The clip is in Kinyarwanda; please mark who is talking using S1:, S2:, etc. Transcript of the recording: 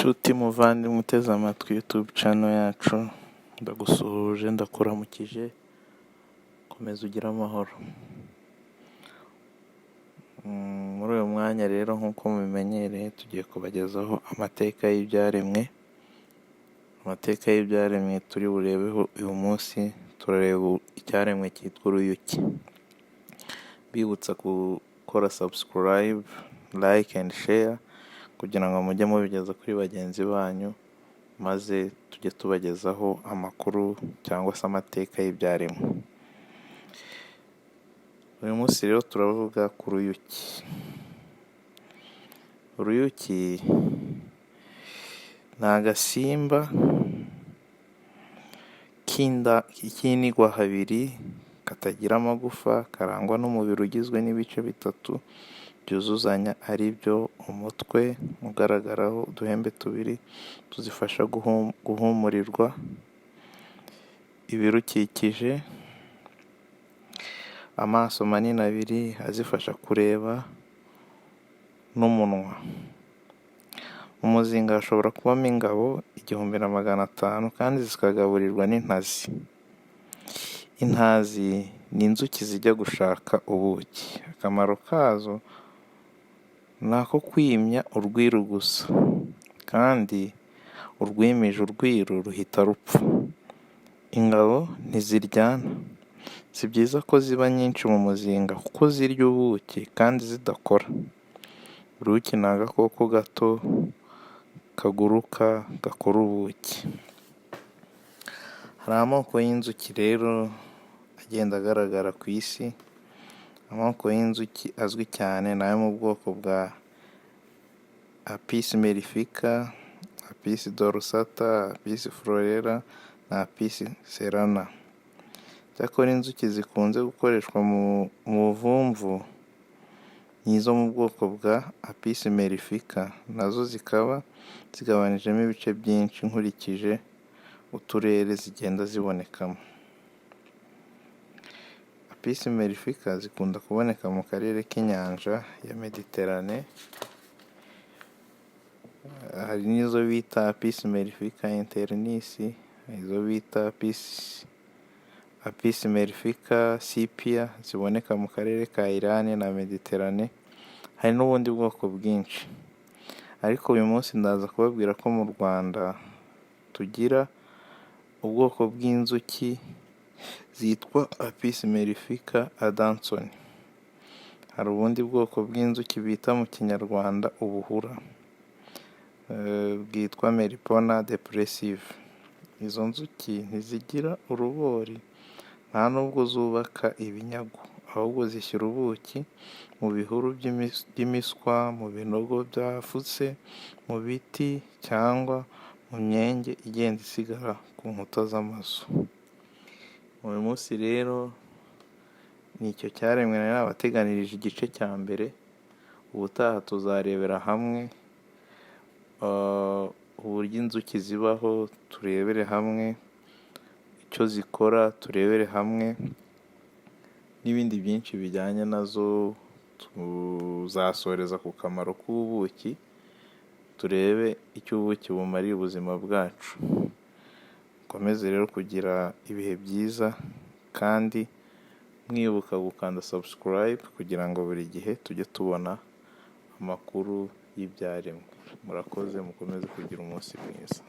S1: Nshuti muvandimwe uteze amatwi YouTube channel yacu, ndagusuhuje, ndakuramukije, komeza ugire amahoro. Muri uyu mwanya rero, nk'uko mubimenyereye, tugiye kubagezaho amateka y'ibyaremwe. Amateka y'ibyaremwe turi burebeho uyu munsi, turareba icyaremwe cyitwa uruyuki. Mbibutsa gukora subscribe, like and share kugira ngo mujye mubigeza kuri bagenzi banyu, maze tujye tubagezaho amakuru cyangwa se amateka y'ibyaremwe. Uyu munsi rero turavuga ku ruyuki. Uruyuki ni agasimba k'inigwahabiri, katagira amagufa, karangwa n'umubiri ugizwe n'ibice bitatu byuzuzanya, ari byo: umutwe ugaragaraho uduhembe tubiri tuzifasha guhumurirwa ibirukikije, amaso manini abiri azifasha kureba n'umunwa. Mu muzinga hashobora kubamo ingabo 1500 kandi zikagaburirwa n'intazi. Intazi ni inzuki zijya gushaka ubuki. Akamaro kazo ni ako kwimya urwiru gusa, kandi urwimije urwiru ruhita rupfa. Ingabo ntiziryana. Si byiza ko ziba nyinshi mu muzinga kuko zirya ubuki kandi zidakora. Uruyuki ni agakoko gato kaguruka gakora ubuki. Hari amoko y'inzuki rero agenda agaragara ku isi. Amoko y'inzuki azwi cyane ni ayo mu bwoko bwa Apis mellifica, Apis dorsata, Apis florea na Apis cerana. Icyakora inzuki zikunze gukoreshwa mu buvumvu ni izo mu bwoko bwa Apis mellifica, nazo zikaba zigabanijemo ibice byinshi nkurikije uturere zigenda zibonekamo. Apis mellifica zikunda kuboneka mu karere k'inyanja ya Mediterane, hari n'izo bita Apis mellifica internis, izo bita Apis mellifica sepia ziboneka mu karere ka Iran na Mediterane, hari n'ubundi bwoko bwinshi. Ariko uyu munsi ndaza kubabwira ko mu Rwanda tugira ubwoko bw'inzuki zitwa Apis mellifica adansoni. Hari ubundi bwoko bw'inzuki bita mu Kinyarwanda ubuhura, bwitwa Melipona depressive. Izo nzuki ntizigira urubori, nta nubwo zubaka ibinyagu, ahubwo zishyira ubuki mu bihuru by'imiswa, mu binogo byafutse mu biti cyangwa mu myenge igenda isigara ku nkuta z'amazu. Uyu munsi rero ni icyo cyaremwe nari nabateganirije igice cya mbere, ubutaha tuzarebera hamwe uburyo inzuki zibaho, turebere hamwe icyo zikora, turebere hamwe n'ibindi byinshi bijyanye nazo, tuzasoreza ku kamaro k'ubuki, turebe icyo ubuki bumariye ubuzima bwacu. Mukomeze rero kugira ibihe byiza kandi mwibuka gukanda subscribe kugira ngo buri gihe tujye tubona amakuru y'ibyaremwe. Murakoze, mukomeze kugira umunsi mwiza.